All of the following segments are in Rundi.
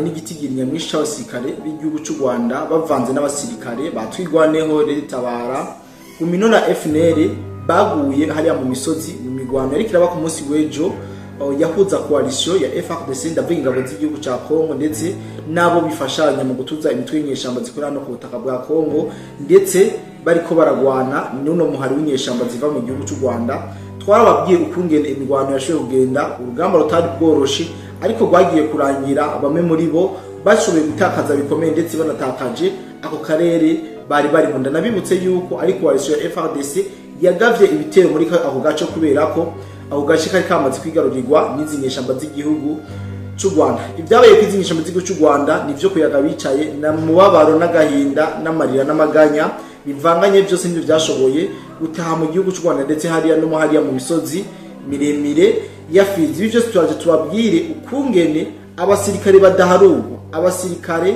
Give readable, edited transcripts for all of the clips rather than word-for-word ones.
N'igitigiri nyamwinshi c'abasirikare b'igihugu c'u Rwanda bavanze n'abasirikare batwigwaneho Red Tabara, Gumino na FNL baguye hariya mu misozi mu migwano yariko iraba ku munsi w'ejo, yahuza coalition ya FARDC, ndavuga ingabo z'igihugu ca Congo, ndetse nabo bifashanya mu gutuza imitwe y'inyeshamba zikorera no ku butaka bwa Congo, ndetse bariko baragwana n'uno muhari w'inyeshamba ziva mu gihugu c'u Rwanda. Twarababwiye ukungene imigwano yashoboye kugenda, urugamba rutari bworoshe, ariko rwagiye kurangira bamwe muri bo bashoboye gutakaza bikomeye, ndetse banatakaje ako karere bari bari mu nda. Nabibutse yuko ari coalition ya FARDC yagavye ibitero muri ako gace, kubera ko ako gace kari kamaze kwigarurirwa n'izi nyeshamba z'igihugu c'u Rwanda. Ibyabaye ku izi nyeshamba z'igihugu c'u Rwanda nivyo kuyaga bicaye na mubabaro n'agahinda n'amarira n'amaganya bivanganye, byose nivyo byashoboye gutaha mu gihugu c'u Rwanda, ndetse hariya no mu hariya mu misozi miremire ya Fizi. Ibi byose turaje tubabwire ukungene abasirikare badaharurwa, abasirikare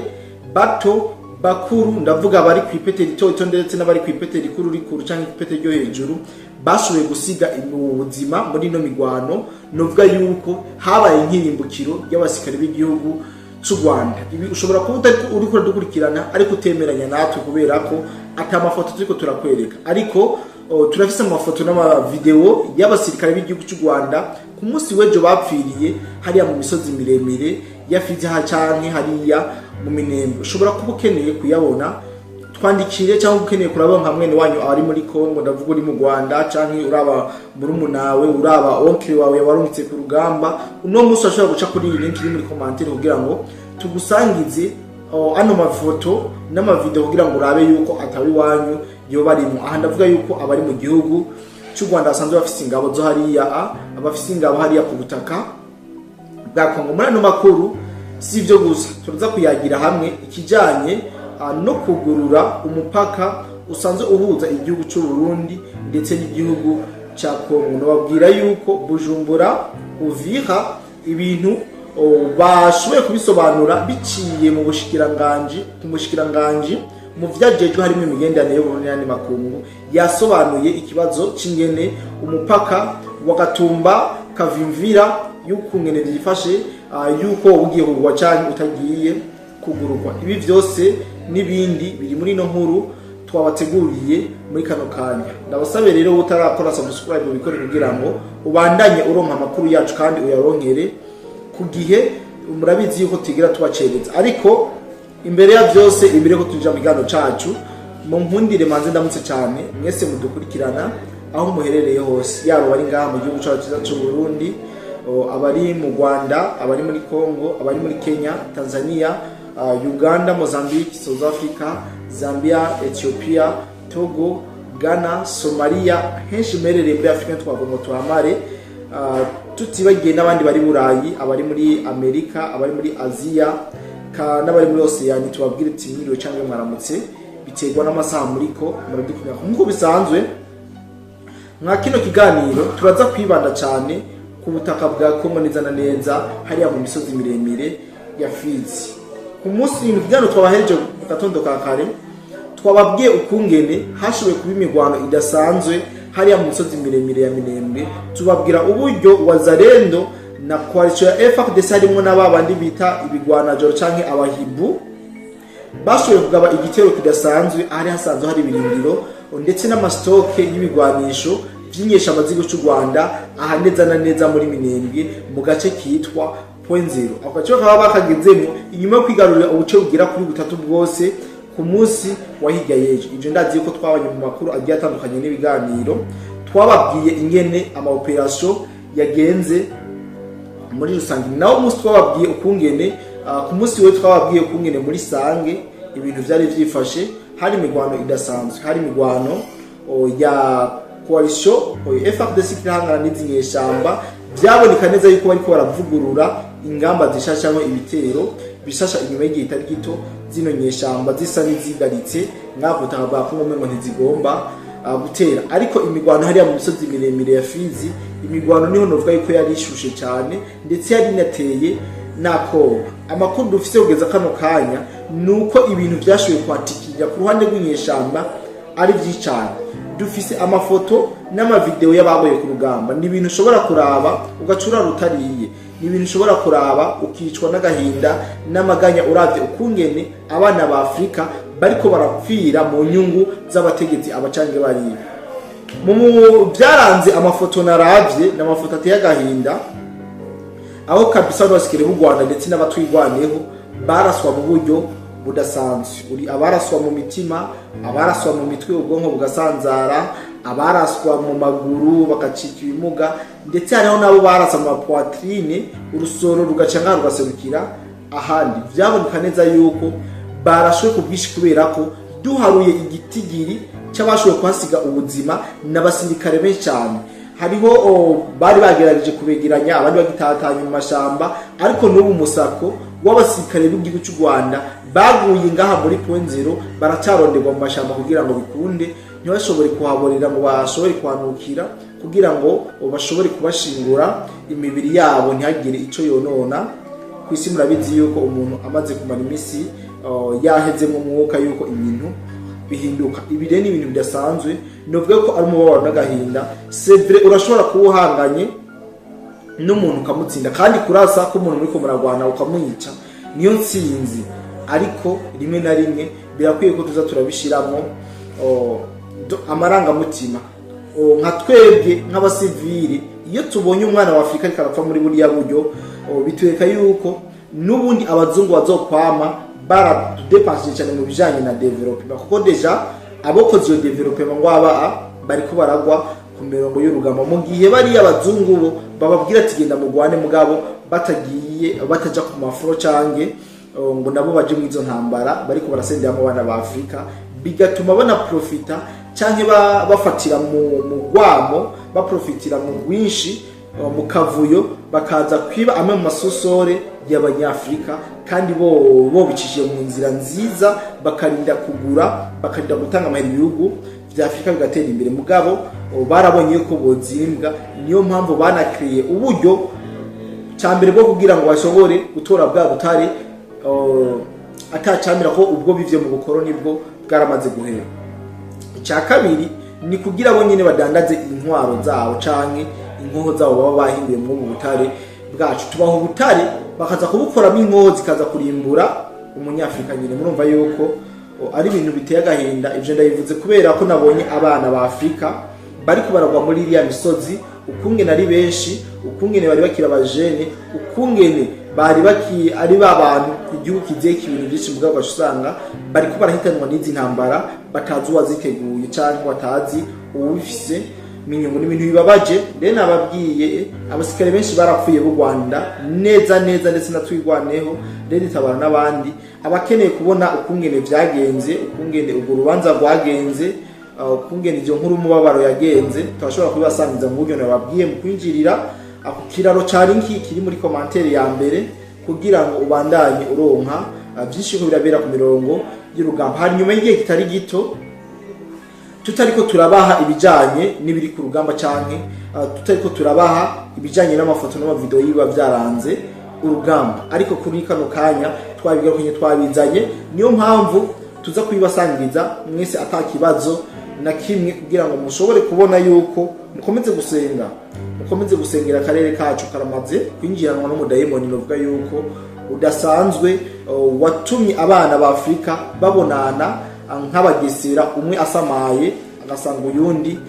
bato, bakuru, ndavuga abari ku ipete rito rito ndetse n'abari ku ipete rikuru rikuru cyangwa ipete ryo hejuru, bashoboye gusiga ubuzima muri ino migwano. Novuga yuko habaye nk'irimbukiro ry'abasirikare b'igihugu c'u Rwanda. Ibi ushobora kuba utari uriko uradukurikirana ariko utemeranya natwe, kubera ko ata mafoto turiko turakwereka, ariko turafise amafoto n'amavideo y'abasirikare b'igihugu c'u Rwanda ku munsi w'ejo bapfiriye hariya mu misozi miremire ya Fizi canke hariya mu Minembwe. Ushobora kuba ukeneye kuyabona, twandikire, cyangwa ukeneye kuraba nka mwene wanyu ari muri Congo, ndavuga uri mu Rwanda, canke uraba murumunawe, uraba oncle wawe warungitse ku rugamba. Uno munsi urashobora guca kuri iyi link iri muri commentaire kugira ngo tugusangize ano mafoto n'amavideo, kugira ngo urabe yuko atari iwanyu yoba arimo. Aha ndavuga yuko abari mu gihugu cy'u Rwanda basanzwe bafise ingabo zo hariya, abafise ingabo hariya ku butaka bwa Kongo. Muri ano makuru si ibyo gusa, turaza kuyagira hamwe ikijanye no kugurura umupaka usanzwe uhuza igihugu cy'u Burundi ndetse n'igihugu cya Kongo. Nababwira yuko Bujumbura, Uvira, ibintu bashoboye kubisobanura biciye mu bushikiranganji, ku mushikiranganji mu vyajejwe harimo imigenderanire y'Uburundi n'ayandi makungu, yasobanuye ikibazo c'ingene umupaka wa Gatumba, Kavimvira, y'ukungene vyifashe, yuko ugiye kugurwa canke utagiye kugururwa. Ibi vyose n'ibindi biri muri ino nkuru twabateguriye muri kano kanya. Ndabasabe rero, utarakora subscribe ubikore kugira ngo ubandanye uronka amakuru yacu kandi uyaronkere ku gihe. Murabizi yuko tugira tubacereza, ariko imbere ya byose, imbere yuko tuja mu kiganiro cacu, mu nkundire manze ndamutse cyane mwese mudukurikirana aho muherereye hose, yaba abari ngaha mu gihugu cyacu cyiza cy'u Burundi, abari mu Rwanda, abari muri Congo, abari muri Kenya, Tanzania, Uganda, Mozambique, South Africa, Zambia, Ethiopia, Togo, Ghana, Somalia, henshi muherereye muri Afrika twavuga ngo tuhamare, tutibagiye n'abandi bari Burayi, abari muri Amerika, abari muri Aziya n'abari muri Oceania. Tubabwire ati mwiriwe cyangwa mwaramutse, biterwa n'amasaha muriko muradukumira. Nk'uko bisanzwe mwa kino kiganiro turaza kwibanda cyane ku butaka bwa Kongo, neza na neza hariya mu misozi miremire ya Fizi. Ku munsi mu kiganiro twabahereje mu gatondo ka kare, twababwiye ukungene hashoboye kuba imigwano idasanzwe hariya mu misozi miremire ya Minembwe, tubabwira uburyo Wazalendo na coalition ya FARDC harimo n'aba bandi bita ibigwanajoro canke abahibu bashoboye kugaba igitero kidasanzwe ahari hasanzwe hari ibirindiro ndetse n'ama stock y'ibigwanisho vy'inyeshamba z'igihugu c'u Rwanda, aha neza na neza muri Minembwe mu gace kitwa Point Zero. Ako gace bakaba bakagezemo inyuma yo kwigarurira ubuce bugera kuri butatu bwose ku munsi wa hirya y'ejo. Ivyo ndazi yuko twabanye mu makuru agiye atandukanye n'ibiganiro, twababwiye ingene ama opération yagenze muri rusange. Nawo munsi twababwiye ukungene ku munsi we twababwiye ukungene muri Sange ibintu vyari vyifashe, hari imigwano idasanzwe, hari imigwano ya coalition FARDC irahangana n'izi nyeshamba. Vyaboneka neza yuko bariko baravugurura ingamba zishasha cyangwa ibitero bishasha inyuma y'igihe kitari gito zino nyeshamba zisa n'izigaritse ngaho butaka bwa Kongo, umengo ntizigomba gutera. Ariko imigwano hariya mu misozi miremire ya Fizi, imigwano niho novuga yuko yari ishushe cyane, ndetse yari inateye n'akoba. Amakuru dufise kugeza kano kanya ni uko ibintu vyashoboye kwatikirira ku ruhande rw'inyeshamba ari vyinshi cane. Dufise amafoto n'amavideo y'abagoye ku rugamba, ni ibintu ushobora kuraba ugacura rutariye. Ni ibintu ushobora kuraba ukicwa n'agahinda n'amaganya, uravye ukungene abana ba Afurika bariko barapfira mu nyungu z'abategetsi abacange bariya. Mu byaranze amafoto naravye, ni amafoto ateye agahinda, aho kabisa n'abasirikare b'u Rwanda ndetse n'abatwigwaneho baraswa mu buryo budasanzwe. Uri abaraswa mu mitima, abaraswa mu mitwe ubwonko bugasanzara, abaraswa mu maguru bagacika ibimuga, ndetse hariho n'abo barasa mu ma poitrine, urusoro rugaca ngaha rugaserukira ahandi. Byaboneka neza yuko barashwe ku bwinshi, kubera ko duharuye igitigiri cy'abashoboye kuhasiga ubuzima n'abasirikare benshi cyane. Hariho bari bagerageje kubegeranya, abandi bagitatanye mu mashamba, ariko n'ubu umusako w'abasirikare b'igihugu cy'u Rwanda baguye ngaha muri Point Zéro baracaronderwa mu mashamba, kugira ngo bikunde ntibashobore kuhaborera ngo bashobore kuhanukira, kugira ngo bashobore kubashingura imibiri yabo ntihagire ico yonona ku isi. Murabizi yuko umuntu amaze kumara iminsi yahezemo umwuka, yuko ibintu bihinduka. Ibi rero ni ibintu bidasanzwe, novuga ko ari umubabaro n'agahinda. C'est vrai, urashobora kuba uhanganye n'umuntu ukamutsinda, kandi kurasa ko umuntu muriko muragwana ukamwica niyo ntsinzi, ariko rimwe na rimwe birakwiye ko tuza turabishiramwo amarangamutima. Nka twebwe nk'abasivili, iyo tubonye umwana wa Afurika ariko arapfa muri buriya buryo, bitwereka yuko n'ubundi abazungu bazokwama baradudepensije cyane mu bijanye na développement, kuko déjà abokoze iyo développement ngo aba bariko baragwa ku mirongo y'urugamba, mu gihe bariya abazungu bo bababwira ati: "Genda mugwane," mugabo batagiye, bataja ku ma front cange ngo nabo baje mu izo ntambara bariko barasenderamo abana ba Afurika, bigatuma banaprofita canke bafatira mu rwamo, baprofitira mu rwinshi, mu kavuyo, bakaza kwiba amwe mu masosore y'abanyafurika, kandi bo bicishije mu nzira nziza, bakarinda kugura, bakarinda gutanga amahera, ibihugu vya Afurika bigatera imbere. Mugabo barabonye yuko bozimbwa, niyo mpamvu banakiriye uburyo cya mbere bwo kugira ngo bashobore gutora bwa butare atacamira, ko ubwo bivye mu bukoroni bwo bwaramaze guhera. Icya kabiri ni kugira bo nyine badandaze intwaro zabo canke inkoho zabo baba bahinduye muri ubu butare bwacu. Tubaha ubutare, bakaza kubukoramo inkoho zikaza kurimbura umunyafurika nyine. Murumva yuko ari ibintu biteye agahinda. Ivyo ndabivuze kubera ko nabonye abana ba Afurika bariko baragwa muri iriya misozi, ukungene ari benshi, ukungene bari bakiri abajene, ukungene bari baki ari ba bantu igihugu kizeye ibintu byinshi, mugabo ugaca usanga bariko barahitanwa n'izi ntambara batazi uwaziteguye canke batazi uwubifise minyungu. Ni ibintu bibabaje. Rero nababwiye, abasirikare benshi barapfuye b'u Rwanda neza neza, ndetse na Twigwaneho, rero itabara n'abandi. Abakeneye kubona ukungene vyagenze, ukungene urwo rubanza rwagenze, ukungene ivyo nkuru umubabaro yagenze, turashobora kubibasangiza mu buryo nababwiye mu kwinjirira ako kiraro ca link kiri muri commentaire ya mbere, kugira ngo ubandanye uronka vyinshi ko birabera ku mirongo y'urugamba. Hari nyuma y'igihe kitari gito tutariko turabaha ibijanye n'ibiri ku rugamba, canke tutariko turabaha ibijanye n'amafoto n'amavideo yiba byaranze urugamba, ariko kuri kano kanya twabigarukanye, twabizanye. Niyo mpamvu tuza kubibasangiza mwese ata kibazo na kimwe, kugira ngo mushobore kubona yuko mukomeze gusenga, mukomeze gusengera akarere kacu karamaze kwinjiranwa n'umudayimoni novuga yuko udasanzwe, watumye abana ba Afurika babonana nk'abagesera, umwe asamaye agasanga uyundi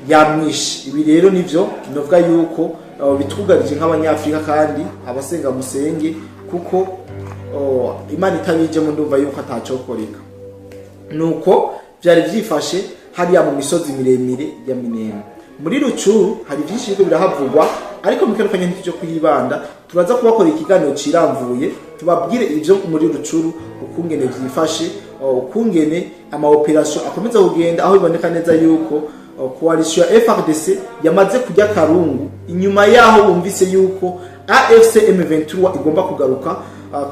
yamwishe. Ibi rero nivyo novuga yuko bitwugarije nk'abanyafurika, kandi abasenga musenge, kuko Imana itabijemo ndumva yuko atacokoreka. Nuko byari byifashe hariya mu misozi miremire ya Minembwe. Muri Rucuru hari byinshi biriko birahavugwa, ariko mu kano kanya ntitujya kuyibanda. Turaza kubakora ikiganiro ciramvuye, tubabwire ivyo muri Rucuru ukungene vyifashe, ukungene ama opération akomeza kugenda, aho biboneka neza yuko coalition ya FARDC yamaze kurya karungu inyuma yaho bumvise yuko AFC M23 igomba kugaruka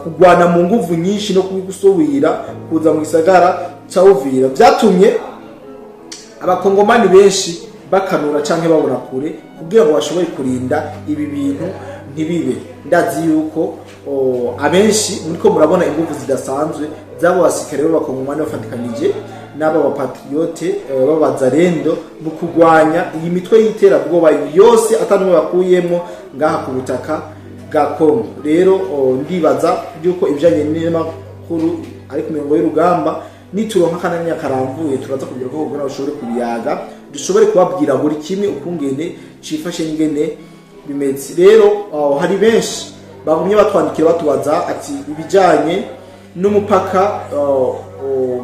kugwana mu nguvu nyinshi no gusubira kuza mu gisagara ca Uvira. Vyatumye abakongomani benshi bakanura canke babona kure kugira ngo bashobore kurinda ibi bintu ntibibe. Ndazi yuko abenshi muriko murabona inguvu zidasanzwe z'abo basirikare b'abakongomani bafatikanije n'aba ba patriotes b'abazarendo mu kurwanya iyi mitwe y'iterabwoba yose atanumwe bakuyemwo ngaha ku butaka. bwa Kongo. Rero ndibaza yuko ibijanye n'amakuru ari ku mirongo y'urugamba, nituronka akananya karamvuye, turaza kugira ko kugira ushobore kubiyaga, dushobore kubabwira buri kimwe ukungene cifashe n'ingene bimeze. Rero hari benshi bagumye batwandikira batubaza ati ibijanye n'umupaka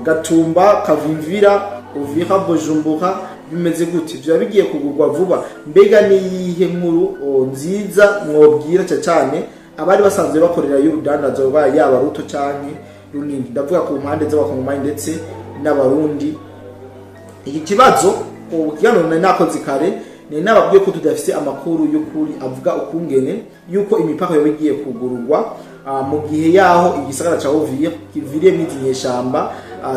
Gatumba, Kavimvira, Uvira, Bujumbura bimeze gute? Vyoba bigiye kugurwa vuba? Mbega niyihe nkuru nziza mwobwira cyane cyane abari basanzwe bakorera y'urudandazo, ba yaba ruto canke runini? Ndavuga ku mpande z'Abakongomani ndetse n'Abarundi. Iki kibazo, ubu kiganiro nari nakoze kare, ni nababwiye ko tudafise amakuru y'ukuri avuga ukungene yuko imipaka yoba igiye kugururwa mu gihe yaho igisagara ca Uvira kiviriyemwo izi nyeshamba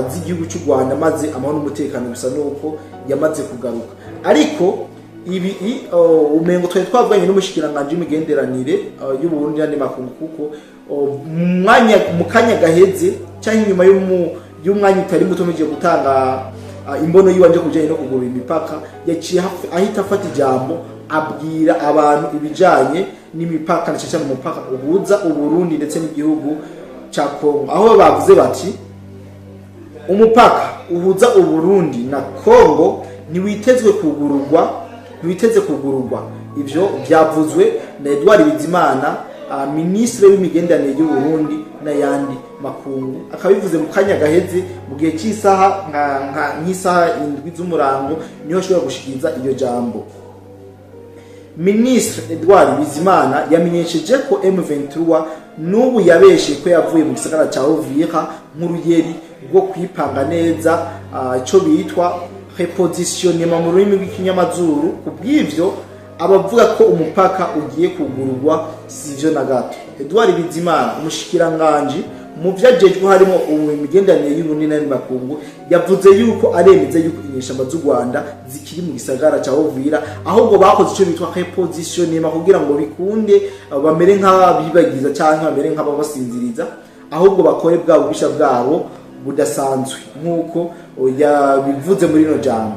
z'igihugu cy'u Rwanda, maze amahoro n'umutekano bisa nuko yamaze kugaruka. Ariko ibi umengo twari twavuganye n'umushikiranganji w'imigenderanire y'Uburundi n'andi makungu, kuko mu mwanya, mu kanya gaheze cyangwa inyuma y'umwanya utari muto mugiye gutanga imbono yiwanje ku bijanye no kugurura imipaka, yaciye ahita afata ijambo abwira abantu ibijanye n'imipaka, na cyane cyane umupaka uhuza Uburundi ndetse n'igihugu ca Kongo, aho bavuze bati: "Umupaka uhuza Uburundi na Kongo ntiwitezwe kugururwa, ntiwiteze kugururwa." Ivyo byavuzwe na Edouard Bizimana, minisitiri w'imigenderanire y'u Burundi n'ayandi makungu, akabivuze mu kanya gaheze mu gihe cy'isaha nk'isaha 7 z'umurango, niho ashobora gushikiriza iryo jambo. Minisitiri Edouard Bizimana yamenyesheje ko M23 n'ubu yabeshe ko yavuye mu gisagara ca Uvira nk'uruyeri rwo kwipanga neza, ico bitwa repositionnement mu rurimi rw'ikinyamazuru. Ku bw'ivyo, abavuga ko umupaka ugiye kugururwa sivyo na gato. Edouard Bizimana, umushikiranganji mu vyajejwe harimo ubu imigenderanire y'Uburundi n'ayandi makungu, yavuze yuko aremeza yuko inyeshamba z'u Rwanda zikiri mu gisagara ca Uvira, ahubwo bakoze ico bitwa repositionnement kugira ngo bikunde bamere nk'abibagiza canke bamere nk'ababasinziriza, ahubwo bakore bwa bubisha bwabo budasanzwe, nk'uko yabivuze muri rino jambo.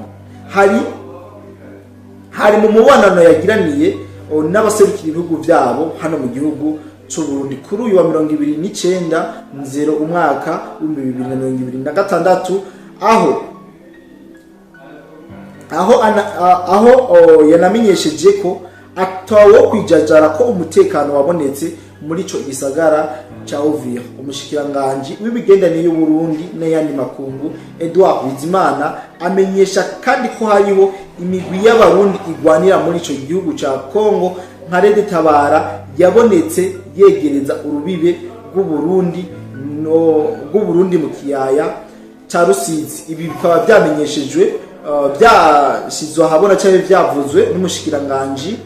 Hari mu mubonano yagiraniye n'abaserukira ibihugu vyabo hano mu gihugu c'u Burundi kuri uyu wa 29 nzero umwaka w'2026, aho yanamenyesheje ko atawo kwijajara ko umutekano wabonetse muri ico gisagara ca Uvira. Umushikiranganji w'imigenderanire y'u Burundi n'ayandi makungu, Edouard Bizimana, amenyesha kandi ko hariho imigwi y'Abarundi igwanira muri ico gihugu ca Congo nka Red Tabara yabonetse yegereza urubibe rw'Uburundi no rw'Uburundi mu kiyaya ca Rusizi. Ibi bikaba byamenyeshejwe, byashyizwe ahabona cyangwa byavuzwe n'umushikiranganji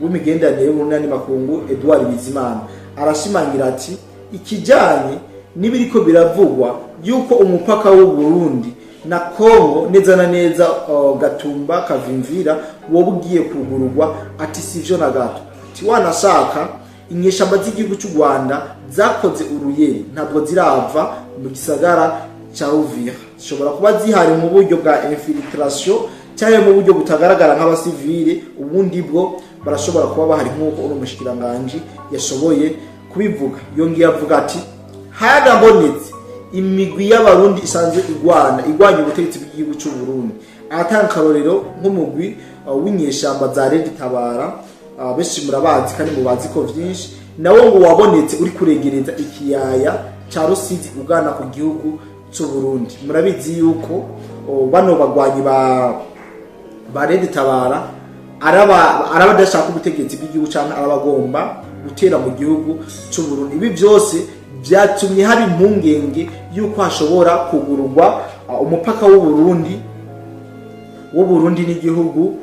w'imigenderanire y'Uburundi n'andi makungu, Edouard Bizimana. Arashimangira ati: "Ikijanye n'ibiriko biravugwa yuko umupaka w'u Burundi na Kongo, neza na neza Gatumba, Kavimvira, woba ugiye kugururwa," ati "sivyo na gato." Ati: "Wanashaka inyeshamba z'igihugu cy'u Rwanda zakoze uruyeri, ntabwo zirava mu gisagara ca Uvira. Zishobora kuba zihari mu buryo bwa infiltration cyangwa mu buryo butagaragara nk'abasivile, ubundi bwo barashobora kuba bahari," nk'uko uno mushikiranganji yashoboye kubivuga. Yongeye avuga ati: "Harabonetse imigwi y'Abarundi isanzwe igwana, igwanya ubutegetsi bw'igihugu cy'u Burundi." Aratanga akarorero nk'umugwi w'inyeshamba za Red Tabara, benshi murabazi kandi mubazi ko vyinshi, nawo ngo wabonetse uri kuregereza ikiyaya ca Rusizi ugana ku gihugu cy'u Burundi. Murabizi yuko bano bagwanyi ba Red Tabara araba adashaka ubutegetsi bw'igihugu canke arabagomba gutera mu gihugu cy'u Burundi. Ibi byose byatumye haba impungenge yuko hashobora kugururwa umupaka w'u Burundi n'igihugu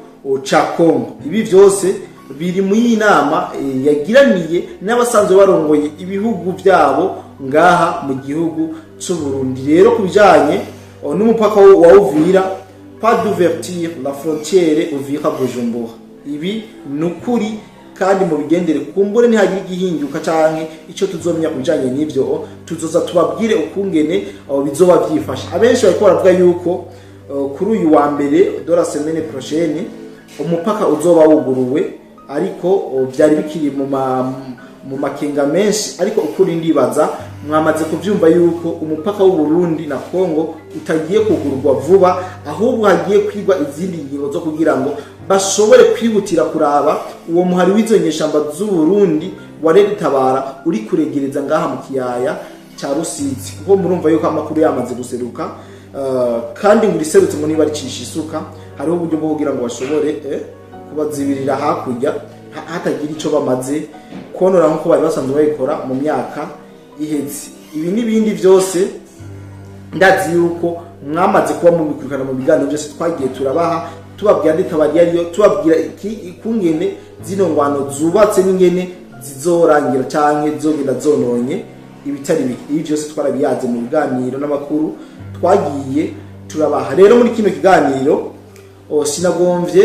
ca Congo. Ibi byose biri mu nama yagiraniye n'abasanzwe barongoye ibihugu byabo ngaha mu gihugu cy'u Burundi. Rero ku bijanye n'umupaka wa Uvira, pas d'ouverture la frontière Uvira Bujumbura. Ibi ni ukuri kandi mu bigendere kumbure, ntihagira igihinduka canke ico tuzomenya ku bijanye n'ivyo, tuzoza tubabwire ukungene bizoba vyifashe. Abenshi bariko baravuga yuko kuri uyu wa mbere de la semaine prochaine umupaka uzoba wuguruwe. Ariko byari bikiri mu makenga menshi. Ariko ukuri ndibaza mwamaze kuvyumva yuko umupaka w'u Burundi na Kongo utagiye kugurwa vuba, ahubwo hagiye kwigwa izindi ngingo zo kugira ngo bashobore kwihutira kuraba uwo muhari w'izo nyeshamba z'u Burundi wa Tabara uri kuregereza ngaha mu kiyaya ca Rusizi, kuko murumva yuko amakuru yamaze guseruka, kandi ngo iriserutse ngo niba ricisha isuka, hariho uburyo bwo kugira ngo bashobore kubazibirira hakurya hatagira ico bamaze konora nkuko bari basanzwe babikora mu myaka iheze. Ibi n'ibindi byose ndazi yuko mwamaze kuba mubikurikirana mu biganiro byose twagiye turabaha, tubabwira nditabari ariyo, tubabwira ikungene zino ngwano zubatse n'ingene zizorangira canke zizogenda zononye ibitari bike. Ibi byose twarabiyaze mu biganiro n'amakuru twagiye turabaha. Rero muri kino kiganiro sinagomvye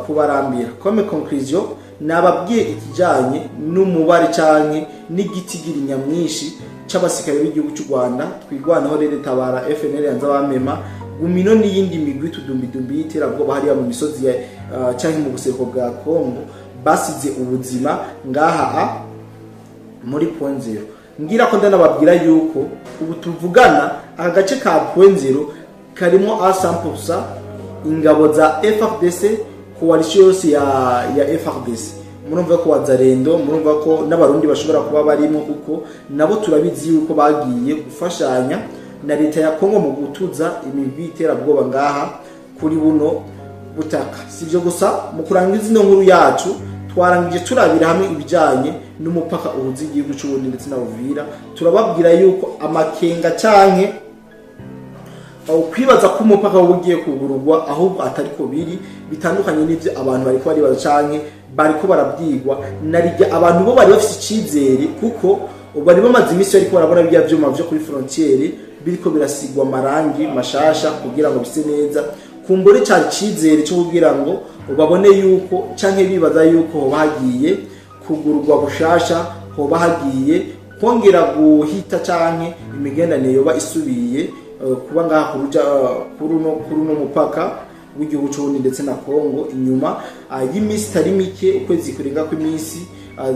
kubarambira. Comme conclusion, nababwiye ikijanye n'umubare canke n'igitigiri nyamwinshi c'abasirikare b'igihugu cy'u Rwanda, Twirwaneho, rero Tabara, FNL yanza bamema Gumino n'iyindi migwi tudumbidumbi y'iterabwoba hariya mu misozi ya canke mu buseruko bwa Kongo basize ubuzima ngaha muri Point Zero. Ngira ko ndanababwira yuko ubu tuvugana aka gace ka Point Zero karimo a 100% ingabo za FARDC, coalition yose ya FARDC. Murumva ko Wazalendo, murumva ko n'Abarundi bashobora kuba barimo, kuko nabo turabizi yuko bagiye gufashanya na leta ya Kongo mu gutuza imigwi y'iterabwoba ngaha kuri buno butaka. Sivyo gusa, mu kurangiza ino nkuru yacu twarangije turabira hamwe ibijanye n'umupaka uhuza igihugu c'Uburundi ndetse na Uvira. Turababwira yuko amakenga canke kwibaza ko umupaka wowe ugiye kugururwa ahubwo atari ko biri, bitandukanye n'ivyo abantu bariko baribaza canke bariko barabyigwa. Narirya abantu bo bari bafise icizere, kuko bari bamaze iminsi bariko barabona birya vyuma vyo kuri frontière biriko birasigwa amarangi mashasha kugira ngo bise neza. Kumbure cari icizere cyo kugira ngo babone yuko canke bibaza yuko hoba hagiye kugururwa bushasha, hoba hagiye kongera guhita canke imigenderanire yoba isubiye kuba ngaha kuruja kuri uno mupaka w'igihugu c'Uburundi ndetse na Kongo inyuma y'iminsi itari mike, ukwezi kurenga kw'iminsi,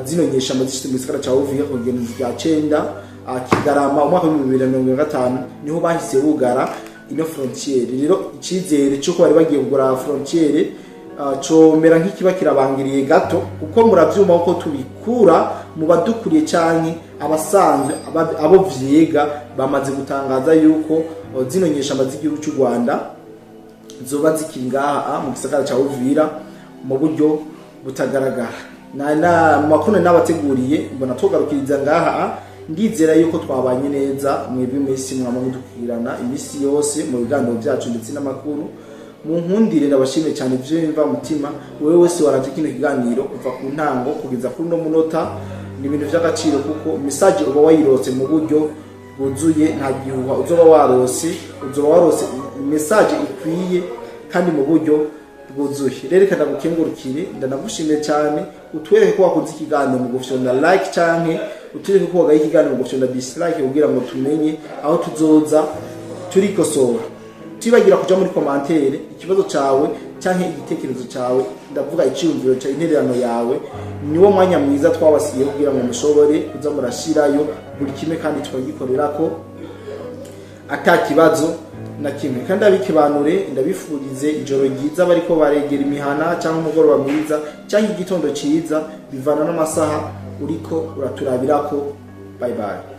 zino nyeshamba zishitse mu gisagara ca Uvira ku igenekerezo rya 9 Kigarama umwaka wa 2025, niho bahise bugara ino frontière. Rero icizere cy'uko bari bagiye kugura frontière comera nk'ikiba kirabangiriye gato, kuko muravyumva ko tubikura mu badukuriye canke abasanzwe abo vyiga bamaze gutangaza yuko zino nyeshamba z'igihugu cy'u Rwanda zoba zikiri ngaha mu gisagara ca Uvira mu buryo butagaragara. Na makuru nabateguriye mbona tugarukiriza ngaha. Ndizera yuko twabanye neza mwebwe mwese mwama mudukwirana iminsi yose mu biganiro byacu ndetse n'amakuru. Mu nkundire ndabashimiye cyane ivyo mva mutima. Wewe wese waravye kino kiganiro kuva ku ntango kugeza kuri uno munota, ni ibintu vy'agaciro, kuko message uba wayirose mu buryo bwuzuye, nta gihuha uzoba warose, uzoba warose message ikwiye kandi mu buryo bwuzuye. Rero reka ndagukengurukire, ndanagushimiye cyane. Utwereke ko wakunze ikiganiro mu gufyonda like, canke utwereke ko wagaye ikiganiro mu gufyonda dislike, kugira ngo tumenye aho tuzoza turikosora. Tibagira kuja muri commentaire ikibazo cawe canke igitekerezo cawe, ndavuga iciyumviro cyawe, intererano yawe. Niwo mwanya mwiza twabasigiye kugira ngo mushobore kuza murashirayo buri kimwe kandi tukagikorerako ata kibazo na kimwe. Kandi abikibanure, ndabifurize ijoro ryiza bariko baregera imihana, cyangwa umugoroba mwiza, cyangwa igitondo cyiza, bivana n'amasaha uriko uraturabirako. Bye bye.